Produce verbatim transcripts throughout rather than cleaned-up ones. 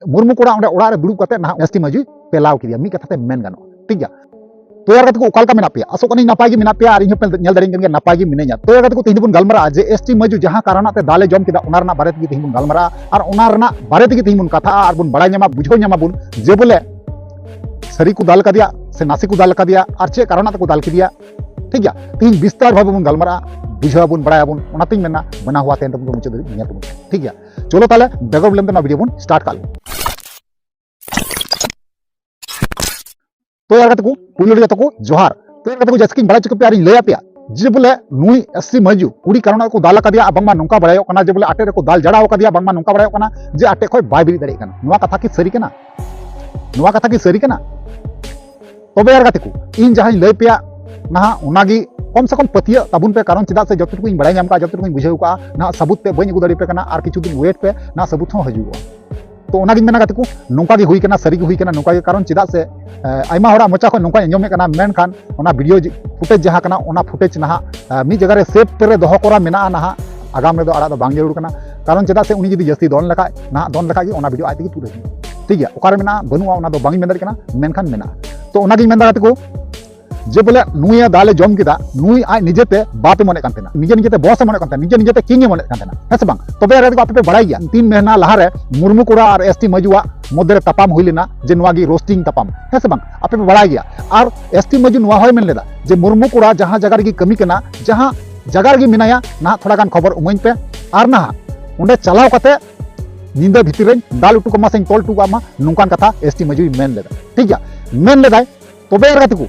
ᱢᱩᱨᱢᱩ ᱠᱚᱲᱟ ᱚᱸᱰᱮ ᱚᱲᱟᱜ ᱨᱮ ᱫᱩᱲᱩᱵ ᱠᱟᱛᱮ ᱱᱟᱦᱟᱜ ᱮᱥᱴᱤ ᱢᱟᱹᱡᱷᱤ ᱯᱮᱞᱟᱣ ᱠᱮᱫᱮᱭᱟ, ᱢᱤᱫ ᱠᱟᱛᱷᱟ ᱛᱮ ᱢᱮᱱ ᱜᱟᱱᱚᱜᱼᱟ᱾ ᱴᱷᱤᱠ ᱜᱮᱭᱟ, ᱛᱚ ᱭᱟᱨ ᱜᱟᱛᱮ ᱠᱚ, ᱚᱠᱟ ᱞᱮᱠᱟ ᱢᱮᱱᱟᱜ ᱯᱮᱭᱟ? ᱟᱥᱚᱜ ᱠᱟᱹᱱᱟᱹᱧ ᱱᱟᱯᱟᱭ ᱜᱮ ᱢᱮᱱᱟᱜ ᱯᱮᱭᱟ, ᱟᱨ ᱤᱧ ᱦᱚᱸ ᱯᱮ ᱧᱮᱞ ᱫᱟᱲᱮᱭᱟᱹᱧ ᱠᱟᱱ ᱜᱮᱭᱟ ᱱᱟᱯᱟᱭ ᱜᱮ ᱢᱤᱱᱟᱹᱧᱟ᱾ ᱛᱚ ᱭᱟᱨ ᱜᱟᱛᱮ ᱠᱚ, ᱛᱮᱦᱮᱧ ᱫᱚᱵᱚᱱ ᱜᱟᱞᱢᱟᱨᱟᱜᱼᱟ ᱡᱮ ᱮᱥᱴᱤ ᱢᱟᱹᱡᱷᱤ ᱡᱟᱦᱟᱸ ᱠᱟᱨᱚᱱᱟᱜ ᱛᱮ ᱫᱟᱞᱮ ᱡᱚᱢ ᱠᱮᱫᱟ, ᱚᱱᱟ ᱨᱮᱱᱟᱜ ᱵᱟᱨᱮ ᱛᱮᱜᱮ ᱛᱮᱦᱮᱧ ᱵᱚᱱ ᱜᱟᱞᱢᱟᱨᱟᱜᱼᱟ, ᱟᱨ ᱚᱱᱟ ᱨᱮᱱᱟᱜ ᱵᱟᱨᱮ ᱛᱮᱜᱮ ᱛᱮᱦᱮᱧ ᱵᱚᱱ ᱠᱟᱛᱷᱟᱜᱼᱟ, ᱟᱨ ᱵᱚᱱ ᱵᱟᱲᱟᱭ ᱧᱟᱢᱟ, ᱵᱩᱡᱷᱟᱹᱣ ᱧᱟᱢᱟᱵᱚᱱ ᱡᱮ ᱵᱚᱞᱮ ᱥᱟᱹᱨᱤ ᱠᱚ ᱫᱟᱞ ᱠᱟᱫᱮᱭᱟ ᱥᱮ ᱱᱟᱥᱮ ᱠᱚ ᱫᱟᱞ ᱠᱟᱫᱮᱭᱟ ᱟᱨ ᱪᱮᱫ ᱠᱟᱨᱚᱱᱟᱜ ᱛᱮᱠᱚ ᱫᱟᱞ ᱠᱮᱫᱮᱭᱟ᱾ ᱴᱷᱤᱠ ᱜᱮᱭᱟ, ᱛᱮᱦᱮᱧ ᱵᱤᱥᱛᱟᱨ ᱵᱷᱟᱵᱮ ᱵᱚᱱ ᱜᱟᱞᱢᱟᱨᱟᱜᱼᱟ, ᱵᱩᱡᱷᱟᱹᱣ ᱟᱵᱚᱱ, ᱵᱟᱲᱟᱭᱟᱵᱚᱱ᱾ ᱚᱱᱟᱛᱤᱧ ᱢᱮᱱᱟ, ᱵᱮᱱᱟᱣ ᱦᱩᱣᱟ ᱛᱟᱦᱮᱱ ᱛᱟᱵᱚᱱ ᱯᱮ, ᱢᱩᱪᱟᱹᱫ ᱫᱷᱟᱹᱵᱤᱡ ᱧᱮᱞ ᱛᱟᱵᱚᱱ ᱯᱮ᱾ ᱴᱷᱤᱠ ᱜᱮᱭᱟ, ᱪᱚᱞᱚ ᱛᱟᱦᱞᱮ ᱵᱮᱜᱚᱨ ᱵᱤᱞᱚᱢ ᱛᱮ ᱱᱚᱣᱟ ᱵᱷᱤᱰᱤᱭᱳ ᱵᱚᱱ ᱥᱴᱟᱨᱴ ᱠᱟᱜ ᱞᱮᱜᱮ᱾ ᱛᱚ ᱭᱟᱨ ᱜᱟᱛᱮ ᱠᱚ, ᱯᱩᱭᱞᱩ ᱨᱮ ᱡᱚᱛᱚ ᱠᱚ ᱡᱚᱦᱟᱨ᱾ ᱛᱚ ᱭᱟᱨ ᱜᱟᱛᱮ ᱠᱚ, ᱡᱮᱭᱥᱮ ᱠᱤᱧ ᱵᱟᱲᱟᱭ ᱦᱚᱪᱚ ᱠᱮᱫ ᱯᱮᱭᱟ ᱟᱨᱤᱧ ᱞᱟᱹᱭ ᱟᱯᱮᱭᱟ ᱡᱮ ᱵᱚᱞᱮ ᱱᱩᱭ ᱮᱥᱴᱤ ᱢᱟᱹᱡᱷᱤ ᱠᱩᱲᱤ ᱠᱟᱨᱚᱱ ᱠᱚ ᱫᱟᱞ ᱟᱠᱟᱫᱮᱭᱟ, ᱟᱨ ᱵᱟᱝᱢᱟ ᱱᱚᱝᱠᱟ ᱵᱟᱲᱟᱭᱚᱜ ᱠᱟᱱᱟ ᱡᱮ ᱵᱚᱞᱮ ᱟᱴᱮᱫ ᱨᱮᱠᱚ ᱫᱟᱞ ᱡᱟᱲᱟᱣ ᱟᱠᱟᱫᱮᱭᱟ, ᱵᱟᱝᱢᱟ ᱱᱚᱝᱠᱟ ᱵᱟᱲᱟᱭᱚᱜ ᱠᱟᱱᱟ ᱡᱮ ᱟᱴᱮᱫ ᱠᱷᱚᱱ ᱵᱟᱭ ᱵᱮᱨᱮᱫ ᱫᱟᱲᱮᱭᱟᱜ ᱠᱟᱱᱟ᱾ ᱱᱚᱣᱟ ᱠᱟᱛᱷᱟ ᱠᱤ ᱥᱟᱹᱨᱤ ᱠᱟᱱᱟ? ᱱᱚᱣᱟ ᱠᱟᱛᱷᱟ ᱠᱤ ᱥᱟᱹᱨᱤ ᱠᱟᱱᱟ? ᱛᱚᱵᱮ ᱭᱟᱨ ᱜᱟᱛᱮ ᱠᱚ, ᱤᱧ ᱡᱟᱦᱟᱸᱧ ᱞᱟᱹᱭ ᱯᱮᱭᱟ ᱱᱟᱦᱟᱜ, ᱚᱱᱟᱜᱮ ᱠᱚᱢ ᱥᱮ ᱠᱚᱢ ᱯᱟᱹᱛᱭᱟᱹᱜ ᱛᱟᱵᱚᱱ ᱯᱮ, ᱠᱟᱨᱚᱱ ᱪᱮᱫᱟᱜ ᱥᱮ ᱡᱚᱛᱚ ᱴᱩᱠᱩᱧ ᱵᱟᱲᱟᱭ ᱧᱟᱢ ᱠᱟᱜᱼᱟ, ᱡᱚᱛᱚ ᱴᱩᱠᱩᱧ ᱵᱩᱡᱷᱟᱹᱣ ᱠᱟᱜᱼᱟ, ᱱᱟᱦᱟᱜ ᱥᱟᱹᱵᱩᱛ ᱛᱮ ᱵᱟᱹᱧ ᱟᱹᱜᱩ ᱫᱟᱲᱮ ᱯᱮ ᱠᱟᱱᱟ, ᱟᱨ ᱠᱤᱪᱷᱩ ᱫᱤᱱ ᱳᱭᱮᱴ ᱯᱮ, ᱱᱟᱦᱟᱜ ᱥᱟᱹᱵᱩᱛ ᱦᱚᱸ ᱦᱤᱡᱩᱜᱼᱟ᱾ ᱛᱚ ᱚᱱᱟᱜᱤᱧ ᱢᱮᱱᱟ ᱜᱟᱛᱮ ᱠᱚ, ᱱᱚᱝᱠᱟ ᱜᱮ ᱦᱩᱭ ᱠᱟᱱᱟ, ᱥᱟᱹᱨᱤ ᱜᱮ ᱦᱩᱭ ᱠᱟᱱᱟ ᱱᱚᱝᱠᱟ ᱜᱮ, ᱠᱟᱨᱚᱱ ᱪᱮᱫᱟᱜ ᱥᱮ ᱮ, ᱟᱭᱢᱟ ᱦᱚᱲᱟᱜ ᱢᱚᱪᱟ ᱠᱷᱚᱱ ᱱᱚᱝᱠᱟᱧ ᱟᱸᱡᱚᱢᱮᱫ ᱠᱟᱱᱟ, ᱢᱮᱱᱠᱷᱟᱱ ᱚᱱᱟ ᱵᱷᱤᱰᱤᱭᱳ ᱯᱷᱩᱴᱮᱡᱽ ᱡᱟᱦᱟᱸ ᱠᱟᱱᱟ, ᱚᱱᱟ ᱯᱷᱩᱴᱮᱡᱽ ᱱᱟᱦᱟᱜ ᱮ, ᱢᱤᱫ ᱡᱟᱭᱜᱟ ᱨᱮ ᱥᱮᱵᱷ ᱨᱮ ᱫᱚᱦᱚ ᱠᱚᱨᱟ ᱢᱮᱱᱟᱜᱼᱟ ᱱᱟᱦᱟᱜ, ᱟᱜᱟᱢ ᱨᱮᱫᱚ ᱟᱲᱟᱜ ᱫᱚ ᱵᱟᱝ ᱡᱟᱹᱨᱩᱲ ᱠᱟᱱᱟ᱾ ᱠᱟᱨᱚᱱ ᱪᱮᱫᱟᱜ ᱥᱮ ᱩᱱᱤ ᱡᱩᱫᱤ ᱡᱟᱹᱥᱛᱤ ᱫᱚᱱ ᱞᱮᱠᱷᱟᱡ, ᱱᱟᱦᱟᱜ ᱫᱚᱱ ᱞᱮᱠᱷᱟᱡ ᱜᱮ ᱚᱱᱟ ᱵᱷᱤᱰᱤᱭᱳ ᱟᱡ ᱛᱮᱜᱮ ᱛᱩᱫ ᱦᱤᱡᱩᱜᱼᱟ᱾ ᱴᱷᱤᱠ ᱜᱮᱭᱟ, ᱚᱠᱟᱨᱮ ᱢᱮᱱᱟᱜᱼᱟ ᱵᱟᱹᱱᱩᱜᱼᱟ ᱚᱱᱟ ᱫᱚ ᱵᱟᱝ ᱤᱧ ᱢᱮᱱ ᱫᱟᱲᱮᱭᱟᱜ ᱠᱟᱱᱟ, ᱢᱮᱱᱠᱷᱟᱱ ᱢᱮᱱᱟᱜᱼᱟ᱾ ᱛᱚ ᱚᱱᱟᱜᱤᱧ ᱢᱮᱱᱫᱟ ᱜᱟᱛᱮ ᱠᱚ, ᱡᱮ ᱵᱚᱞᱮ ᱱᱩᱭᱮ ᱫᱟᱞᱮ ᱡᱚᱢ ᱠᱮᱫᱟ, ᱱᱩᱭ ᱟᱡ ᱱᱤᱡᱮᱛᱮ ᱵᱟᱯ ᱮ ᱢᱚᱱᱮᱜ ᱠᱟᱱ ᱛᱟᱦᱮᱱᱟ, ᱱᱤᱡᱮ ᱱᱤᱡᱮᱛᱮ ᱵᱚᱥ ᱮ ᱢᱚᱱᱮᱜ ᱠᱟᱱ ᱛᱟᱦᱮᱱᱟ, ᱱᱤᱡᱮ ᱱᱤᱡᱮᱛᱮ ᱠᱤᱝ ᱮ ᱢᱚᱱᱮᱜ ᱠᱟᱱ ᱛᱟᱦᱮᱱᱟ, ᱦᱮᱸ ᱥᱮ ᱵᱟᱝ? ᱛᱚᱵᱮ ᱟᱨ ᱟᱯᱮ ᱯᱮ ᱵᱟᱲᱟᱭ ᱜᱮᱭᱟ, ᱛᱤᱱ ᱢᱟᱹᱦᱱᱟᱹ ᱞᱟᱦᱟᱨᱮ ᱢᱩᱨᱢᱩ ᱠᱚᱲᱟ ᱟᱨ ᱮᱥᱴᱤ ᱢᱟᱹᱡᱷᱤᱣᱟᱜ ᱢᱚᱫᱽᱫᱷᱮ ᱨᱮ ᱛᱟᱯᱟᱢ ᱦᱩᱭ ᱞᱮᱱᱟ, ᱡᱮ ᱱᱚᱣᱟ ᱜᱮ ᱨᱳᱥᱴᱤᱝ ᱛᱟᱯᱟᱢ, ᱦᱮᱸ ᱥᱮ ᱵᱟᱝ? ᱟᱯᱮ ᱯᱮ ᱵᱟᱲᱟᱭ ᱜᱮᱭᱟ᱾ ᱟᱨ ᱮᱥᱴᱤ ᱢᱟᱹᱡᱷᱤ ᱱᱚᱣᱟ ᱦᱚᱸᱭ ᱢᱮᱱ ᱞᱮᱫᱟ ᱡᱮ ᱢᱩᱨᱢᱩ ᱠᱚᱲᱟ ᱡᱟᱦᱟᱸ ᱡᱟᱭᱜᱟ ᱨᱮᱜᱮ ᱠᱟᱹᱢᱤ ᱠᱟᱱᱟ, ᱡᱟᱦᱟᱸ ᱡᱟᱭᱜᱟ ᱨᱮᱜᱮ ᱢᱮᱱᱟᱭᱟ, ᱱᱟᱦᱟᱜ ᱛᱷᱚᱲᱟ ᱜᱟᱱ ᱠᱷᱚᱵᱚᱨ ᱮᱢᱟᱹᱧ ᱯᱮ, ᱟᱨ ᱱᱟᱦᱟᱜ ᱚᱸᱰᱮ ᱪᱟᱞᱟᱣ ᱠᱟᱛᱮ ᱧᱤᱫᱟᱹ ᱵᱷᱤᱛᱤᱨ ᱨᱮᱧ ᱫᱟᱞ ᱦᱚᱴᱚ ᱠᱟᱢᱟ ᱥᱮᱧ ᱛᱚᱞ ᱦᱚᱴᱚ ᱠᱟᱜ ᱢᱟ, ᱱᱚᱝᱠᱟᱱ ᱠᱟᱛᱷᱟ ᱮᱥᱴᱤ ᱢᱟᱹᱡᱷᱤᱭ ᱢᱮᱱ ᱞᱮᱫᱟ᱾ ᱴᱷᱤᱠ ᱜᱮᱭᱟ, ᱢᱮᱱ ᱞᱮᱫᱟᱭ᱾ ᱛᱚᱵᱮ ᱟᱨ ᱜᱟᱛᱮ ᱠᱚ,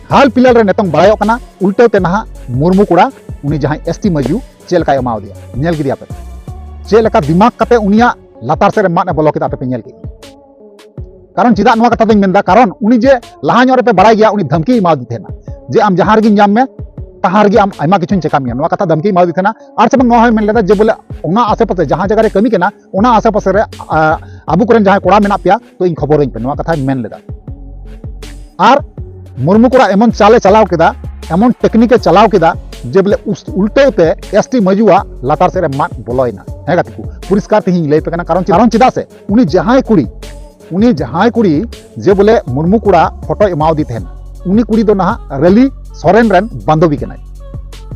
ᱦᱟᱞ ᱯᱷᱤᱞᱦᱟᱞ ᱨᱮ ᱱᱤᱛᱚᱝ ᱵᱟᱲᱟᱭᱚᱜ ᱠᱟᱱᱟ, ᱩᱞᱴᱟᱹᱣ ᱛᱮ ᱱᱟᱦᱟᱜ ᱢᱩᱨᱢᱩ ᱠᱚᱲᱟ ᱩᱱᱤ ᱡᱟᱦᱟᱸᱭ ᱮᱥᱴᱤ ᱢᱟᱹᱡᱷᱤ ᱪᱮᱫ ᱞᱮᱠᱟᱭ ᱮᱢᱟᱣ ᱫᱮᱭᱟ, ᱧᱮᱞ ᱠᱮᱫᱮᱭᱟ ᱯᱮ ᱪᱮᱫ ᱞᱮᱠᱟ ᱫᱤᱢᱟᱜᱽ ᱠᱟᱛᱮ ᱩᱱᱤᱭᱟᱜ ᱞᱟᱛᱟᱨ ᱥᱮᱫ ᱨᱮ ᱢᱟᱫ ᱮ ᱵᱚᱞᱚ ᱠᱮᱫᱟ, ᱟᱯᱮ ᱯᱮ ᱧᱮᱞ ᱠᱮᱫ᱾ ᱠᱟᱨᱚᱱ ᱪᱮᱫᱟᱜ ᱱᱚᱣᱟ ᱠᱟᱛᱷᱟ ᱫᱚᱧ ᱢᱮᱱᱫᱟ, ᱠᱟᱨᱚᱱ ᱩᱱᱤ ᱡᱮ ᱞᱟᱦᱟ ᱧᱚᱜ ᱨᱮᱯᱮ ᱵᱟᱲᱟᱭ ᱜᱮᱭᱟ, ᱩᱱᱤ ᱫᱷᱟᱢᱠᱤ ᱮᱢᱟᱣᱫᱮ ᱛᱟᱦᱮᱱᱟ ᱡᱮ ᱟᱢ ᱡᱟᱦᱟᱸ ᱨᱮᱜᱮᱧ ᱧᱟᱢ ᱢᱮ, ᱛᱟᱦᱟᱸ ᱨᱮᱜᱮ ᱟᱢ ᱟᱭᱢᱟ ᱠᱤᱪᱷᱩᱧ ᱪᱮᱠᱟ ᱢᱮᱭᱟ, ᱱᱚᱣᱟ ᱠᱟᱛᱷᱟ ᱫᱷᱟᱢᱠᱤ ᱮᱢᱟᱣᱫᱮ ᱛᱟᱦᱮᱱᱟ᱾ ᱟᱨ ᱥᱮ ᱵᱟᱝ ᱱᱚᱣᱟ ᱦᱚᱸᱭ ᱢᱮᱱ ᱞᱮᱫᱟ ᱡᱮ ᱵᱚᱞᱮ ᱚᱱᱟ ᱟᱥᱮ ᱯᱟᱥᱮ ᱡᱟᱦᱟᱸ ᱡᱟᱭᱜᱟ ᱨᱮ ᱠᱟᱹᱢᱤ ᱠᱟᱱᱟ, ᱚᱱᱟ ᱟᱥᱮ ᱯᱟᱥᱮ ᱨᱮ, ᱟ, ᱟᱵᱚ ᱠᱚᱨᱮᱱ ᱡᱟᱦᱟᱸᱭ ᱠᱚᱲᱟ ᱢᱮᱱᱟᱜ ᱯᱮᱭᱟ, ᱛᱚ ᱤᱧ ᱠᱷᱚᱵᱚᱨᱟᱹᱧ ᱯᱮ, ᱱᱚᱣᱟ ᱠᱟᱛᱷᱟᱭ ᱢᱮᱱ ᱞᱮᱫᱟ᱾ ᱟᱨ ᱢᱩᱨᱢᱩ ᱠᱚᱲᱟ ᱮᱢᱚᱱ ᱪᱟᱞᱮ ᱪᱟᱞᱟᱣ ᱠᱮᱫᱟ, ᱮᱢᱚᱱ ᱴᱮᱠᱱᱤᱠᱮ ᱪᱟᱞᱟᱣ ᱠᱮᱫᱟ, ᱡᱮ ᱵᱚᱞᱮ ᱩᱥ- ᱩᱞᱴᱟᱹᱣ ᱛᱮ ᱮᱥᱴᱤ ᱢᱟᱹᱡᱩᱣᱟᱜ ᱞᱟᱛᱟᱨ ᱥᱮᱫ ᱨᱮ ᱢᱟᱫ ᱵᱚᱞᱚᱭᱮᱱᱟ᱾ ᱦᱮᱸ ᱜᱟᱛᱮ ᱠᱚ, ᱯᱚᱨᱤᱥᱠᱟᱨ ᱛᱮᱦᱤᱧ ᱞᱟᱹᱭ ᱯᱮ ᱠᱟᱱᱟ, ᱠᱟᱨᱚᱱ ᱪᱮᱫᱟᱜ ᱥᱮ ᱩᱱᱤ ᱡᱟᱦᱟᱸᱭ ᱠᱩᱲᱤ ᱩᱱᱤ ᱡᱟᱦᱟᱸᱭ ᱠᱩᱲᱤ ᱡᱮ ᱵᱚᱞᱮ ᱢᱩᱨᱢᱩ ᱠᱚᱲᱟ ᱯᱷᱳᱴᱳᱭ ᱮᱢᱟᱣᱟᱫᱮ ᱛᱟᱦᱮᱱᱟ, ᱩᱱᱤ ᱠᱩᱲᱤ ᱫᱚ ᱱᱟᱦᱟᱜ ᱨᱟᱹᱞᱤ ᱥᱚᱨᱮᱱ ᱨᱮᱱ ᱵᱟᱱᱫᱚᱵᱤ ᱠᱟᱱᱟᱭ᱾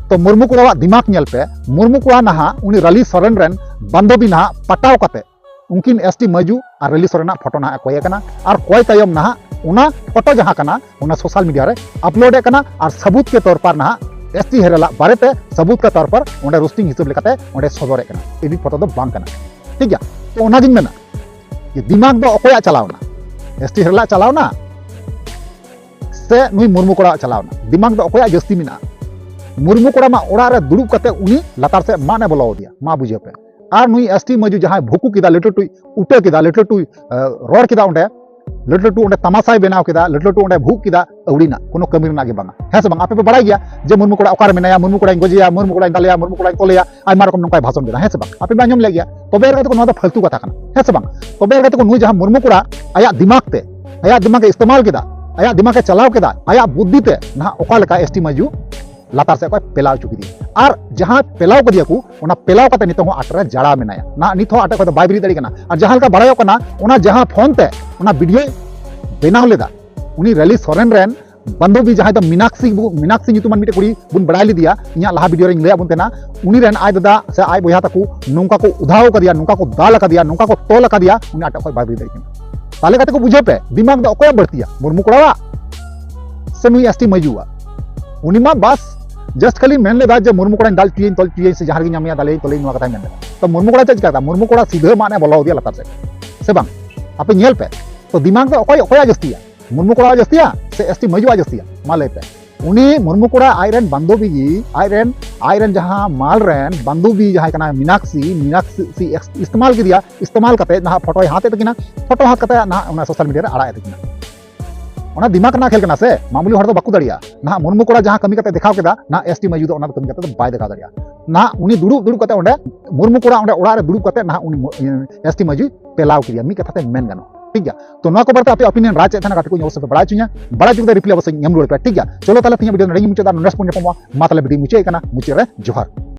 ᱛᱚ ᱢᱩᱨᱢᱩ ᱠᱚᱲᱟᱣᱟᱜ ᱫᱤᱢᱟᱜᱽ ᱧᱮᱞ ᱯᱮ, ᱢᱩᱨᱢᱩ ᱠᱚᱲᱟ ᱱᱟᱦᱟᱜ ᱩᱱᱤ ᱨᱟᱹᱞᱤ ᱥᱚᱨᱮᱱ ᱨᱮᱱ ᱵᱟᱱᱫᱚᱵᱤ ᱱᱟᱦᱟᱜ ᱯᱟᱴᱟᱣ ᱠᱟᱛᱮ ᱩᱱᱠᱤᱱ ᱮᱥᱴᱤ ᱢᱟᱹᱡᱩ ᱟᱨ ᱨᱟᱹᱞᱤ ᱥᱚᱨᱮᱱᱟᱜ ᱯᱷᱳᱴᱳ ᱱᱟᱦᱟᱜ ᱮ ᱠᱚᱭᱮ ᱠᱟᱱᱟ᱾ ᱟᱨ ᱠᱚᱭ ᱛᱟᱭᱚᱢ ᱱᱟᱦᱟᱜ ᱚᱱᱟ ᱯᱷᱳᱴᱳ ᱡᱟᱦᱟᱸ ᱠᱟᱱᱟ ᱚᱱᱟ ᱥᱳᱥᱟᱞ ᱢᱤᱰᱤᱭᱟ ᱨᱮ ᱟᱯᱞᱳᱰ ᱮ ᱠᱟᱱᱟ ᱟᱨ ᱥᱟᱵᱩᱛ ᱠᱮ ᱛᱚᱨ ᱯᱟᱨ ᱱᱟᱦᱟᱜ ᱮᱥᱴᱤ ᱦᱮᱨᱮᱞᱟᱜ ᱵᱟᱨᱮᱛᱮ ᱥᱟᱵᱩᱛ ᱠᱮ ᱛᱚᱨ ᱯᱟᱨ ᱚᱸᱰᱮ ᱨᱳᱥᱴᱤᱝ ᱦᱤᱥᱟᱹᱵ ᱞᱮᱠᱟᱛᱮ ᱚᱸᱰᱮ ᱥᱚᱫᱚᱨᱮ ᱠᱟᱱᱟ᱾ ᱮᱰᱤᱴ ᱯᱷᱳᱴᱳ ᱫᱚ ᱵᱟᱝ ᱠᱟᱱᱟ, ᱴᱷᱤᱠ ᱜᱮᱭᱟ? ᱛᱚ ᱚᱱᱟᱜᱤᱧ ᱢᱮᱱᱟ ᱡᱮ ᱫᱤᱢᱟᱜᱽ ᱫᱚ ᱚᱠᱚᱭᱟᱜ ᱪᱟᱞᱟᱣᱱᱟ? ᱮᱥᱴᱤ ᱦᱮᱨᱮᱞᱟᱜ ᱪᱟᱞᱟᱣᱱᱟ ᱥᱮ ᱱᱩᱭ ᱢᱩᱨᱢᱩ ᱠᱚᱲᱟᱣᱟᱜ ᱪᱟᱞᱟᱣᱱᱟ? ᱫᱤᱢᱟᱜᱽ ᱫᱚ ᱚᱠᱚᱭᱟᱜ ᱡᱟᱹᱥᱛᱤ ᱢᱮᱱᱟᱜᱼᱟ? ᱢᱩᱨᱢᱩ ᱠᱚᱲᱟ ᱢᱟ ᱚᱲᱟᱜ ᱨᱮ ᱫᱩᱲᱩᱵ ᱠᱟᱛᱮ ᱩᱱᱤ ᱞᱟᱛᱟᱨ ᱥᱮᱫ ᱢᱟᱫ ᱮ ᱵᱚᱞᱚ ᱟᱫᱮᱭᱟ, ᱢᱟ ᱵᱩᱡᱷᱟᱹᱣ ᱯᱮ᱾ ᱟᱨ ᱱᱩᱭ ᱮᱥᱴᱤ ᱢᱟᱹᱡᱩ ᱡᱟᱦᱟᱸᱭ ᱵᱷᱩᱠᱩ ᱠᱮᱫᱟ, ᱞᱟᱹᱴᱩ ᱞᱟᱹᱴᱩᱭ ᱩᱴᱟᱹ ᱠᱮᱫᱟ, ᱞᱟᱹᱴᱩ ᱞᱟᱹᱴᱩᱭ ᱨᱚᱲ ᱠᱮᱫᱟ, ᱚᱸᱰᱮ ᱞᱟᱹᱴᱩ ᱞᱟᱹᱴᱩ ᱚᱸᱰᱮ ᱛᱟᱢᱟᱥᱟᱭ ᱵᱮᱱᱟᱣ ᱠᱮᱫᱟ, ᱞᱟᱹᱴᱩ ᱞᱟᱹᱴᱩ ᱚᱸᱰᱮ ᱵᱷᱩᱜ ᱠᱮᱫᱟ, ᱟᱹᱣᱲᱤᱱᱟᱜ ᱠᱳᱱᱳ ᱠᱟᱹᱢᱤ ᱨᱮᱱᱟᱜ ᱜᱮ ᱵᱟᱝᱟ, ᱦᱮᱸ ᱥᱮ ᱵᱟᱝ? ᱟᱯᱮ ᱯᱮ ᱵᱟᱲᱟᱭ ᱜᱮᱭᱟ ᱡᱮ ᱢᱩᱨᱢᱩ ᱠᱚᱲᱟ ᱚᱠᱟᱨᱮ ᱢᱮᱱᱟᱭᱟ, ᱢᱩᱨᱢᱩ ᱠᱚᱲᱟᱧ ᱜᱚᱡᱮᱭᱟ, ᱢᱩᱨᱢᱩ ᱠᱚᱲᱟᱧ ᱫᱟᱞᱮᱭᱟ, ᱢᱩᱨᱢᱩ ᱠᱚᱲᱟᱧ ᱛᱚᱞᱮᱭᱟ, ᱟᱭᱢᱟ ᱨᱚᱠᱚᱢ ᱱᱚᱝᱠᱟᱭ ᱵᱷᱟᱥᱚᱱ ᱠᱮᱫᱟ, ᱦᱮᱸ ᱥᱮ ᱵᱟᱝ? ᱟᱯᱮ ᱯᱮ ᱟᱸᱡᱚᱢ ᱞᱮᱫ ᱜᱮᱭᱟ᱾ ᱛᱚᱵᱮ ᱮᱨ ᱠᱟᱛᱮ ᱠᱚ ᱱᱚᱣᱟ ᱫᱚ ᱯᱷᱟᱞᱛᱩ ᱠᱟᱛᱷᱟ ᱠᱟᱱᱟ, ᱦᱮᱸ ᱥᱮ ᱵᱟᱝ? ᱛᱚᱵᱮ ᱮᱨ ᱠᱟᱛᱮ ᱠᱚ ᱱᱩᱭ ᱡᱟᱦᱟᱸ ᱢᱩᱨᱢᱩ ᱠᱚᱲᱟ ᱟᱭᱟᱜ ᱫᱤᱢᱟᱜᱽ ᱛᱮ, ᱟᱭᱟᱜ ᱫᱤᱢᱟᱜᱽ ᱮ ᱤᱥᱛᱮᱢᱟᱞ ᱠᱮᱫᱟ, ᱟᱭᱟᱜ ᱫᱤᱢᱟᱜᱽ ᱮ ᱪᱟᱞᱟᱣ ᱠᱮᱫᱟ, ᱟᱭᱟᱜ ᱵᱩᱫᱽᱫᱷᱤ ᱛᱮ ᱱᱟᱦᱟᱜ ᱚᱠᱟ ᱞᱮᱠᱟ ᱮᱥᱴᱤ ᱢᱟᱹᱡᱩ ᱞᱟᱛᱟᱨ ᱥᱮᱫ ᱠᱷᱚᱱ ᱯᱮᱞᱟᱣ ᱦᱚᱪᱚ ᱠᱮᱫᱮᱭᱟ᱾ ᱟᱨ ᱡᱟᱦᱟᱸ ᱯᱮᱞᱟᱣ ᱠᱮᱫᱮᱭᱟ ᱠᱚ, ᱚᱱᱟ ᱯᱮᱞᱟᱣ ᱠᱟᱛᱮ ᱱᱤᱛᱚᱜ ᱦᱚᱸ ᱟᱴᱮᱫ ᱨᱮ ᱡᱟᱲᱟ ᱢᱮᱱᱟᱭᱟ᱾ ᱱᱟᱦᱟᱜ ᱱᱤᱛ ᱦᱚᱸ ᱟᱴᱮᱫ ᱠᱷᱚᱱ ᱫᱚ ᱵᱟᱭ ᱵᱮᱨᱮᱫ ᱫᱟᱲᱮᱭᱟᱜ ᱠᱟᱱᱟ᱾ ᱟᱨ ᱡᱟᱦᱟᱸ ᱞᱮᱠᱟ ᱵᱟᱲᱟᱭᱚᱜ ᱠᱟᱱᱟ, ᱚᱱᱟ ᱡᱟᱦᱟᱸ ᱯᱷᱳᱱ ᱛᱮ ᱚᱱᱟ ᱵᱷᱤᱰᱤᱭᱳᱭ ᱵᱮᱱᱟᱣ ᱞᱮᱫᱟ, ᱩᱱᱤ ᱨᱟᱹᱞᱤ ᱥᱚᱨᱮᱱ ᱨᱮᱱ ᱵᱟᱱᱫᱚᱵᱤ, ᱡᱟᱦᱟᱸᱭ ᱫᱚ ᱢᱤᱱᱟᱠᱥᱤ, ᱢᱤᱱᱟᱠᱥᱤ ᱧᱩᱛᱩᱢᱟᱱ ᱢᱤᱫᱴᱮᱡ ᱠᱩᱲᱤ ᱵᱚᱱ ᱵᱟᱲᱟᱭ ᱞᱮᱫᱮᱭᱟ, ᱤᱧᱟᱹᱜ ᱞᱟᱦᱟ ᱵᱷᱤᱰᱤᱭᱳ ᱨᱮᱧ ᱞᱟᱹᱭᱟᱫ ᱵᱚᱱ ᱛᱟᱦᱮᱱᱟ, ᱩᱱᱤ ᱨᱮᱱ ᱟᱡ ᱫᱟᱫᱟ ᱥᱮ ᱟᱡ ᱵᱚᱭᱦᱟ ᱛᱟᱠᱚ ᱱᱚᱝᱠᱟ ᱠᱚ ᱩᱫᱷᱟᱣ ᱠᱟᱫᱮᱭᱟ, ᱱᱚᱝᱠᱟ ᱠᱚ ᱫᱟᱞ ᱟᱠᱟᱫᱮᱭᱟ, ᱱᱚᱝᱠᱟ ᱠᱚ ᱛᱚᱞ ᱟᱠᱟᱫᱮᱭᱟ, ᱩᱱᱤ ᱟᱴᱮᱫ ᱠᱷᱚᱱ ᱵᱟᱭ ᱵᱮᱨᱮᱫ ᱫᱟᱲᱮᱭᱟᱜ ᱠᱟᱱᱟ᱾ ᱛᱟᱦᱞᱮ ᱠᱟᱛᱮ ᱠᱚ ᱵᱩᱡᱷᱟᱹᱣ ᱯᱮ, ᱫᱤᱢᱟᱜᱽ ᱫᱚ ᱚᱠᱚᱭᱟᱜ ᱵᱟᱹᱲᱛᱤᱭᱟ? ᱢᱩᱨᱢᱩ ᱠᱚᱲᱟᱣᱟᱜ ᱥᱮ ᱱᱩᱭ ᱮᱥᱴᱤ ᱢᱟᱹᱡᱩᱣᱟᱜ? ᱩᱱᱤ ᱢᱟ ᱵᱟᱥ just ᱠᱷᱟᱹᱞᱤ ᱢᱮᱱ ᱞᱮᱫᱟ ᱡᱮ ᱢᱩᱨᱢᱩ ᱠᱚᱲᱟᱧ ᱫᱟᱞ ᱦᱚᱪᱚᱭᱟᱹᱧ, ᱛᱚᱞ ᱦᱚᱪᱚᱭᱟᱹᱧ, ᱥᱮ ᱡᱟᱦᱟᱸ ᱨᱮᱜᱮᱧ ᱧᱟᱢᱮᱭᱟ ᱫᱟᱞᱮᱭᱟᱹᱧ, ᱛᱚᱞᱮᱭᱟᱹᱧ, ᱱᱚᱣᱟ ᱠᱟᱛᱷᱟᱭ ᱢᱮᱱ ᱞᱮᱫᱟ᱾ ᱛᱚ ᱢᱩᱨᱢᱩ ᱠᱚᱲᱟ ᱪᱮᱫ ᱪᱤᱠᱟ ᱠᱮᱫᱟ? ᱢᱩᱨᱢᱩ ᱠᱚᱲᱟ ᱥᱤᱫᱷᱟᱹ ᱢᱟᱫ ᱮ ᱵᱚᱞᱚ ᱟᱫᱮᱭᱟ ᱞᱟᱛᱟᱨ ᱥᱮᱫ, ᱥᱮ ᱵᱟᱝ? ᱟᱯᱮ ᱧᱮᱞ ᱯᱮ, ᱛᱚ ᱫᱤᱢᱟᱜᱽ ᱫᱚ ᱚᱠᱚᱭ, ᱚᱠᱚᱭᱟᱜ ᱡᱟᱹᱥᱛᱤᱭᱟ? ᱢᱩᱨᱢᱩ ᱠᱚᱲᱟᱣᱟᱜ ᱡᱟᱹᱥᱛᱤᱭᱟ ᱥᱮ ᱮᱥᱴᱤ ᱢᱟᱹᱡᱩᱣᱟᱜ ᱡᱟᱹᱥᱛᱤᱭᱟ? ᱢᱟ ᱞᱟᱹᱭ ᱯᱮ᱾ ᱩᱱᱤ ᱢᱩᱨᱢᱩ ᱠᱚᱲᱟ ᱟᱡ ᱨᱮᱱ ᱵᱟᱱᱫᱚᱵᱤ ᱜᱮ, ᱟᱡ ᱨᱮᱱ, ᱟᱡ ᱨᱮᱱ ᱡᱟᱦᱟᱸ ᱢᱟᱞ ᱨᱮᱱ ᱵᱟᱱᱫᱚᱵᱤ ᱡᱟᱦᱟᱸᱭ ᱠᱟᱱᱟᱭ ᱢᱤᱱᱟᱠᱥᱤ, ᱢᱤᱱᱟᱠᱥᱤ ᱤᱥᱛᱮᱢᱟᱞ ᱠᱮᱫᱮᱭᱟ, ᱤᱥᱛᱮᱢᱟᱞ ᱠᱟᱛᱮ ᱱᱟᱦᱟᱜ ᱯᱷᱳᱴᱳᱭ ᱦᱟᱛ ᱮᱫ ᱛᱟᱹᱠᱤᱱᱟ, ᱯᱷᱳᱴᱳ ᱦᱟᱛ ᱠᱟᱛᱮ ᱱᱟᱦᱟᱜ ᱚᱱᱟ ᱥᱳᱥᱟᱞ ᱢᱤᱰᱤᱭᱟ ᱨᱮ ᱟᱲᱟᱜ ᱮᱫ ᱛᱟᱹᱠᱤᱱᱟ᱾ ᱚᱱᱟ ᱫᱤᱢᱟᱜᱽ ᱨᱮᱱᱟᱜ ᱠᱷᱮᱞ ᱠᱟᱱᱟ ᱥᱮ, ᱢᱟᱢᱩᱞᱤ ᱦᱚᱲ ᱫᱚ ᱵᱟᱠᱚ ᱫᱟᱲᱮᱭᱟᱜᱼᱟ᱾ ᱱᱟᱦᱟᱜ ᱢᱩᱨᱢᱩ ᱠᱚᱲᱟ ᱡᱟᱦᱟᱸ ᱠᱟᱹᱢᱤ ᱠᱟᱛᱮ ᱫᱮᱠᱷᱟᱣ ᱠᱮᱫᱟ, ᱱᱟᱦᱟᱜ ᱮᱥᱴᱤ ᱢᱟᱹᱡᱩ ᱫᱚ ᱚᱱᱟ ᱫᱚ ᱠᱟᱹᱢᱤ ᱠᱟᱛᱮ ᱫᱚ ᱵᱟᱭ ᱫᱮᱠᱷᱟᱣ ᱫᱟᱲᱮᱭᱟᱜᱼᱟ᱾ ᱱᱟᱦᱟᱜ ᱩᱱᱤ ᱫᱩᱲᱩᱵ ᱫᱩᱲᱩᱵ ᱠᱟᱛᱮ ᱚᱸᱰᱮ ᱢᱩᱨᱢᱩ ᱠᱚᱲᱟ ᱚᱸᱰᱮ ᱚᱲᱟᱜ ᱨᱮ ᱫᱩᱲᱩᱵ ᱠᱟᱛᱮ ᱱᱟᱦᱟᱜ ᱩᱱᱤ ᱢᱚ-, ᱤᱭᱟᱹ, ᱮᱥᱴᱤ ᱢᱟᱹᱡᱩᱭ ᱯᱮᱞᱟᱣ ᱠᱮᱫᱮᱭᱟ, ᱢᱤᱫ ᱠᱟᱛᱷᱟ ᱛᱮ ᱢᱮᱱ ᱜᱟᱱᱚᱜᱼᱟ᱾ ᱴᱷᱤᱠ ᱜᱮᱭᱟ? ᱛᱚ ᱱᱚᱣᱟ ᱠᱚ ᱵᱟᱨᱮᱛᱮ ᱟᱯᱮ opinion ᱨᱟᱭ ᱪᱮᱫ ᱛᱟᱦᱮᱱᱟ ᱜᱟᱛᱮ ᱠᱚ ᱚᱵᱚᱥᱥᱳᱭ ᱯᱮ ᱵᱟᱲᱟᱭ ᱦᱚᱪᱚᱧᱟ, ᱵᱟᱲᱟᱭ ᱦᱚᱪᱚ ᱠᱟᱛᱮ reply ᱚᱵᱚᱥᱥᱳᱭ ᱮᱢ ᱨᱩᱣᱟᱹᱲ ᱯᱮ, ᱴᱷᱤᱠ ᱜᱮᱭᱟ? ᱪᱚᱞᱚ ᱛᱟᱦᱞᱮ ᱛᱮᱦᱮᱧᱟᱜ video ᱱᱚᱰᱮ ᱜᱮ ᱢᱩᱪᱟᱹᱫ ᱫᱟ, next point ᱧᱟᱯᱟᱢᱚᱜᱼᱟ᱾ ᱢᱟ ᱛᱟᱦᱞᱮ video ᱢᱩᱪᱟᱹᱫ ᱠᱟᱱᱟ, ᱢᱩᱪᱟᱹᱫ ᱨᱮ ᱡᱚᱦᱟᱨ᱾